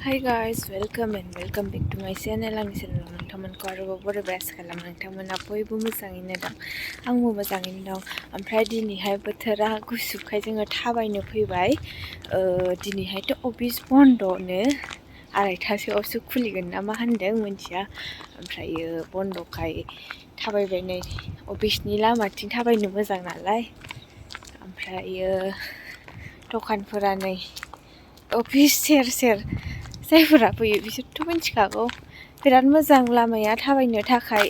Hi guys, welcome back to my channel. Angni channel nwngthमोनखौ आरोबाव बरायबाय आसा खालामो नोंथांमोना बयबो मोजाङैनो दं। आंबो मोजाङैनो दं। ओमफ्राय दिनैहाय बोथोरा गुसुखाय जोङो थाबायनो फैबाय। दिनैहायथ' अफिस बन्द'नो 2:30सोआवसो खुलिगोन ना मा होनदों मिन्थिया। ओमफ्रायो बन्द'खाय थाबायबाय नै अफिसनि लामाथिं थाबायनो मोजां नालाय। ओमफ्रायो दखानफोरा नै अफिस सेर जायफोरा फैयो बिसोरथ' मिन्थिखागौ बिराद मोजां लामाया थाबायनो थाखाय।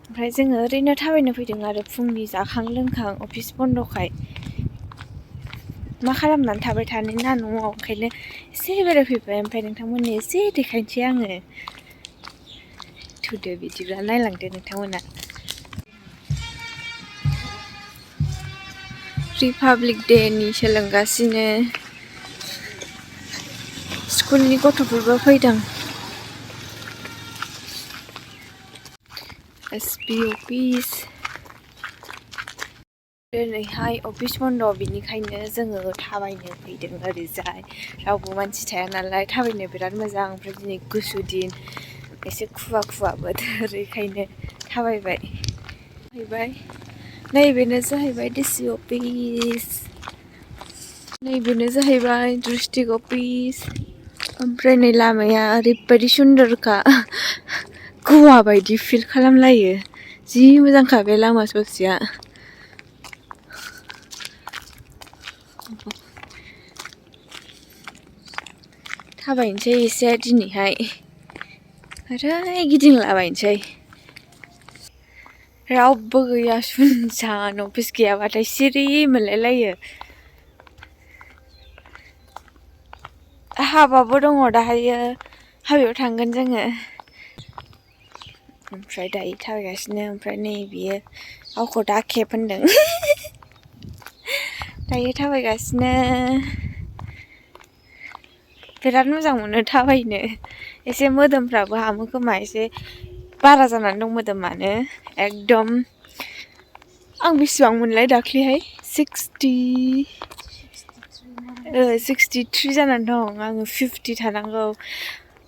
ओमफ्राय जोङो ओरैनो थाबायनो फैदों आरो फुंनि जाखां लोंखां अफिस बन्द'खाय मा खालामनानै थाबाय थानो ना न'आव, ओंखायनो एसे बेरायफैबाय। ओमफ्राय नोंथांमोननो एसे देखायनोसै आङो। थुदो बिदिब्ला नायलांदो नोंथांमोना। रिपाब्लिक डेनि सोलोंगासिनो स्कुलनि गथ'फोरबो फैदों। एसपि अफिस दिनैहाय अफिस बन्द' बिनिखायनो जोङो थाबायनो फैदों ओरैजाय। रावबो मानसि थाया नालाय थाबायनो बिराद मोजां। ओमफ्राय दिनै गुसु दिन, एसे खुवा बोथोर, बेखायनो थाबायबाय। नैबेनो जाहैबाय डिसि अफिस, नैबेनो जाहैबाय डिस्ट्रिक्ट अफिस। ओमफ्राय नै लामाया ओरैबायदि सुन्दरखा, गवा बायदि फिल खालामलायो। जि मोजांखा बे लामा ससेया। थाबायनोसै एसे दिनैहाय, ओरै गिदिंलाबायनोसै। रावबो गैया, सुनसान। अफिस गैयाबाथाय सिरि मोनलायलायो। हाबाबो दङ दाहायो, हाबायाव थांगोन जोङो। ओमफ्राय दायो थाबायगासिनो। ओमफ्राय नै बियो गावखौ दाखेब होनदों। दायो थाबायगासिनो। बिराद मोजां मोनो थाबायनो। एसे मोदोमफ्राबो हामो खोमा, एसे बारा जानानै दं मोदोमानो एकदम। आं बेसेबां मोनलाय दाख्लैहाय 63 जानानै दं। आङो 50 थानांगौ।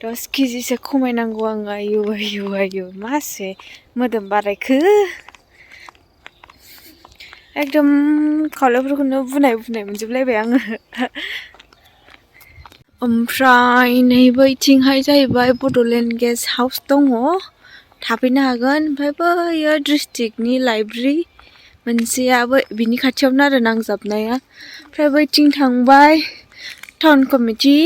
10 केजिसो खमायनांगौ आङो। आयु मासे मोदोम बारायखो। एकदम खावलायफोरखौनो बुनाय मोनजोबलायबाय आङो। ओमफ्राय नै बैथिंहाय जाहैबाय बड'लेण्ड गेस्ट हाउस दङ, थाफैनो हागोन। ओमफ्राय बैयो डिस्ट्रिक्टनि लाइब्रेरि मोनसेयाबो बिनि खाथियावनो आरो नांजाबनाया। ओमफ्राय बैथिं थांबाय टाउन कमिटि।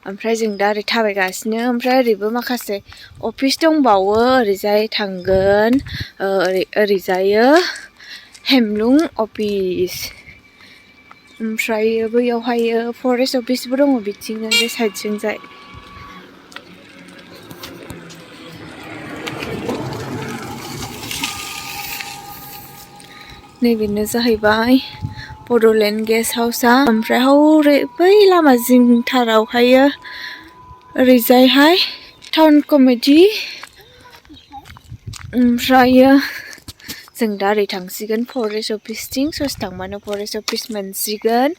ओमफ्राय जों दा ओरै थाबायगासिनो। ओमफ्राय ओरैबो माखासे अफिस दंबावो, ओरैजाय थांगोन। ओरैजायो हेमलुं अफिस। ओमफ्राय बैयावहायो फरेस्ट अफिसबो दङ बिथिंनो, बे साइडथिंजाय। नैबेनो जाहैबाय बड'लेण्ड गेस्ट हाउसआ। ओमफ्राय हौरै बै लामा जिंथारावहायो ओरैजायहाय टाउन कमिटि। ओमफ्रायो जों दा ओरै थांसिगोन फरेस्ट अफिसथिं। ससे थांबानो फरेस्ट अफिस मोनसिगोन।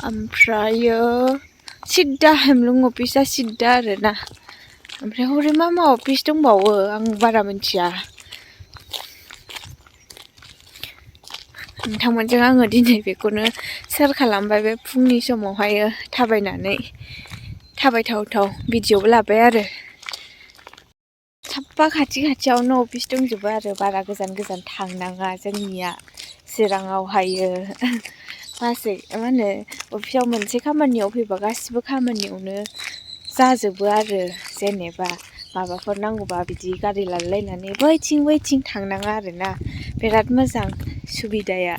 ओमफ्रायो सिद्दा हेमलुं अफिसा सिद्दा आरोना। ओमफ्राय हरै मा अफिस दंबावो आं बारा मिन्थिया। नोंथांमोनजों आङो दिनै बेखौनो शेयार खालामबाय। बे फुंनि समावहायो थाबायनानै थाबायथाव भिडिअबो लाबाय आरो। साफा खाथियावनो अफिस दंजोबो आरो, बारा गोजान थांनाङा। जोंनिया चिराङावहायो मा होनो अफिसाव मोनसे खामानियाव फैबा गासिबो खामानियावनो जाजोबो आरो। जेनेबा माबाफोर नांगौबा बिदि गारि लालायनानै बैथिं थांनाङा आरोना। बिराद मोजां सुबिदाया।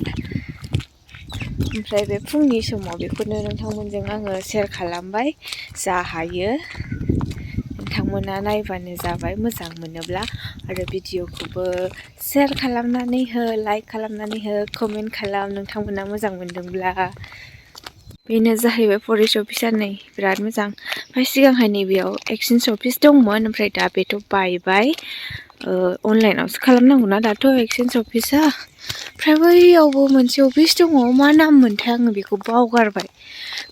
ओमफ्राय बे फुंनि समाव बेखौनो नोंथांमोनजों आङो शेयार खालामबाय। जा हायो नोंथांमोना नायबानो जाबाय मोजां मोनोब्ला। आरो भिडिअखौबो शेयार खालामनानै हो, लाइक खालामनानै हो, कमेन्ट खालाम नोंथांमोना मोजां मोनदोंब्ला। बेनो जाहैबाय फरेस्ट अफिसा। नै बिराद मोजां। ओमफ्राय सिगांहाय नैबेयाव एक्सचेन्ज अफिस दंमोन, ओमफ्राय दा बेथ' बायबाय। अनलाइनावसो खालामनांगौना दाथ' एक्सचेन्ज अफिसा ओमफ्राय बैयावबो मोनसे अफिस दङ मा नाम मोनथाय आङो बेखौ बावगारबाय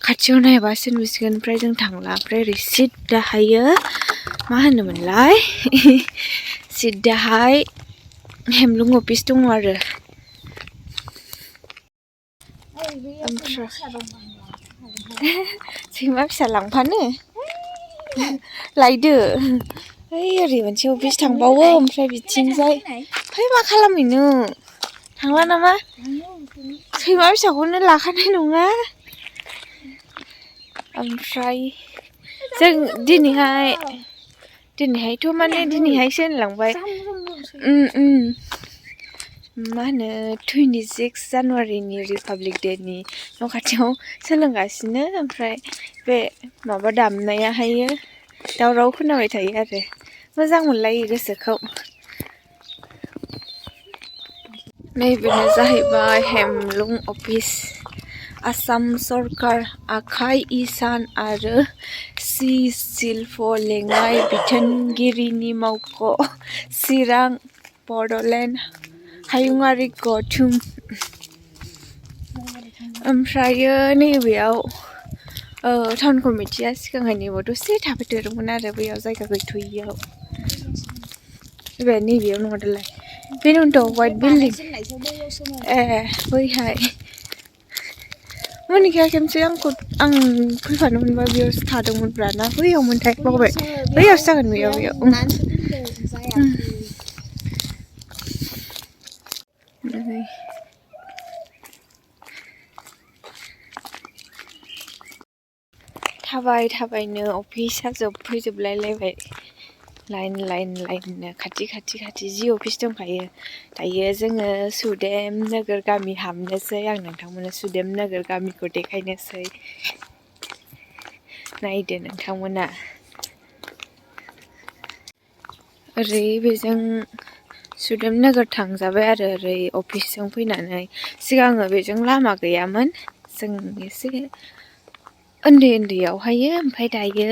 खाथियाव नायबासो नुसिगोन ओमफ्राय जों थांला ओमफ्राय ओरै सिद्दाहायो मा होनोमोनलाय सिद्दाहाय हेमलुं अफिस दङ आरो सैमा फिसा लांफानो लायदो ओइ ओरै मोनसे अफिस थांबावो ओमफ्राय बिथिंजाय फै मा खालामहैनो थांला नामा सैमा फिसाखौनो लाखानाय नङा ओमफ्राय जों दिनैहायथ' माने दिनैहायसो होनलांबाय मा होनो 26 जानुवारिनि रिपाब्लिक डेनि न' खाथियाव सोलोंगासिनो ओमफ्राय बे माबा दामनायाहायो दावराव खोनाबाय थायो आरो मोजां मोनलायो गोसोखौ नैबेनो जाहैबाय हेमलुं अफिस आसाम सरकार आखाइ इसान आरो सि शिल्प लेङाइ बिथोनगिरिनि मावख' चिरां बड'लेण्ड हायुङारि गौथुम ओमफ्रायो नैबेयाव टाउन कमिटिया सिगांहाय नैबेयाव दसे थाफैदेरदोंमोन आरो बैयाव जायगा गैथ'यैयाव नैबेयाव नङा दालाय बेनोथ' वाइट बिल्डिं बैहाय मोनिकाया खेमसे आं फैफानो मोनबा बेयावसो थादोंमोनब्रा ना बैयाव मोनथाय बावबाय बैयावसो जागोन बैयाव थाबायनो अफिसा जोबफैजोबलायलायबाय लाइन खाथि जि अफिस दंखायो दायो जोङो सुदेम नोगोर गामि हाबनोसै आं नोंथांमोननो सुदेम नोगोर गामिखौ देखायनोसै नायदो नोंथांमोना ओरै बेजों सुदेम नोगोर थांजाबाय आरो ओरै अफिसजों फैनानै सिगाङो बेजों लामा गैयामोन जों एसे उन्दैयावहायो ओमफ्राय दायो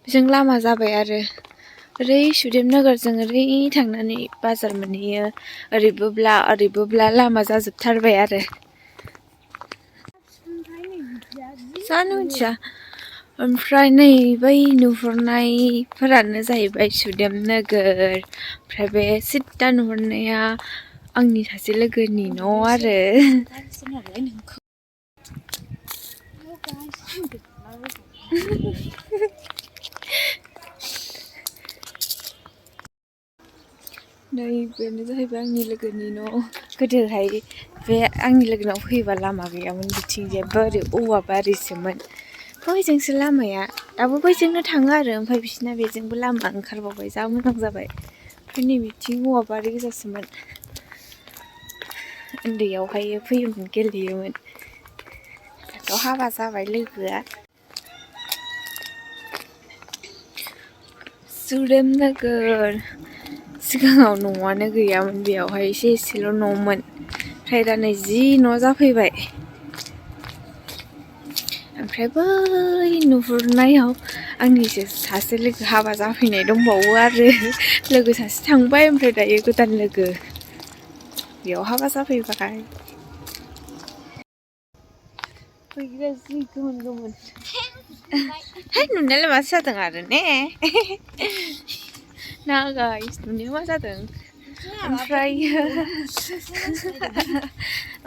बेजों लामा जाबाय आरो ओरै सुदेम नोगोरजों ओरै थांनानै बाजार मोनहैयो ओरैबोब्ला लामा जाजोबथारबाय आरो जानो मिथिया ओमफ्राय नै बै नुहुरनायफोरानो जाहैबाय सुदेम नोगोर ओमफ्राय बे सिद्दा नुहुरनाया आंनि सासे लोगोनि न' आरो नैबेनो जाहैबाय आंनि लोगोनि न' गोदोहाय बे आंनि लोगोनाव फैबा लामा गैयामोन बिथिंजायबो ओरै औवा बारिसोमोन बैजोंसो लामाया दाबो बैजोंनो थाङो आरो ओमफ्राय बिसिना बेजोंबो लामा ओंखारबावबाय जा मोजां जाबाय ओमफ्राय नै बिथिं औवा बारि गोजासोमोन उन्दैयावहाय फैयोमोन गेलेयोमोन दाथ' हाबा जाबाय लोगोआ सुदेम नोगोर सिगाङाव न'आनो गैयामोन बेयावहाय एसेल' न'मोन ओमफ्राय दा नै जि न' जाफैबाय ओमफ्राय बै नुहुरनायाव आंनिसो सासे लोगो हाबा जाफैनाय दंबावो आरो लोगो सासे थांबाय ओमफ्राय दायो गोदान लोगो बेयाव हाबा जाफैबाय फैग्रा जि गोमोन है नुनायालाय माथो जादों आरो ने ना गाइस नुनायाव मा जादों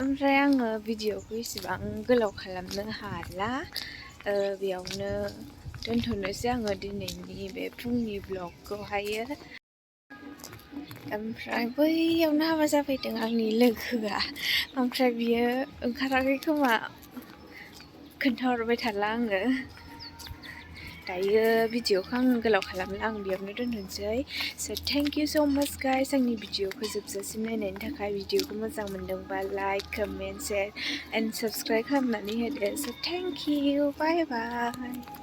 ओमफ्राय आङो भिडिअखौ इसेबां गोलाव खालामनो हाला बेयावनो दोनथ'नोसै आङो दिनैनि बे फुंनि ब्लगखौहायो ओमफ्राय बैयावनो हाबा जाफैदों आंनि लोगोआ ओमफ्राय बियो ओंखाराखै खोमा खोन्थाहरबाय थाला आङो दायो भिडिअखौ आं गोलाव खालामला आं बेयावनो दोनथ'नोसै स' थेंक इउ स' माच गाइस आंनि भिडिअखौ जोबजासिम नायनायनि थाखाय भिडिअखौ मोजां मोनदोंबा like comment share and subscribe खालामनानै होदो स' थेंक इउ बाय बाय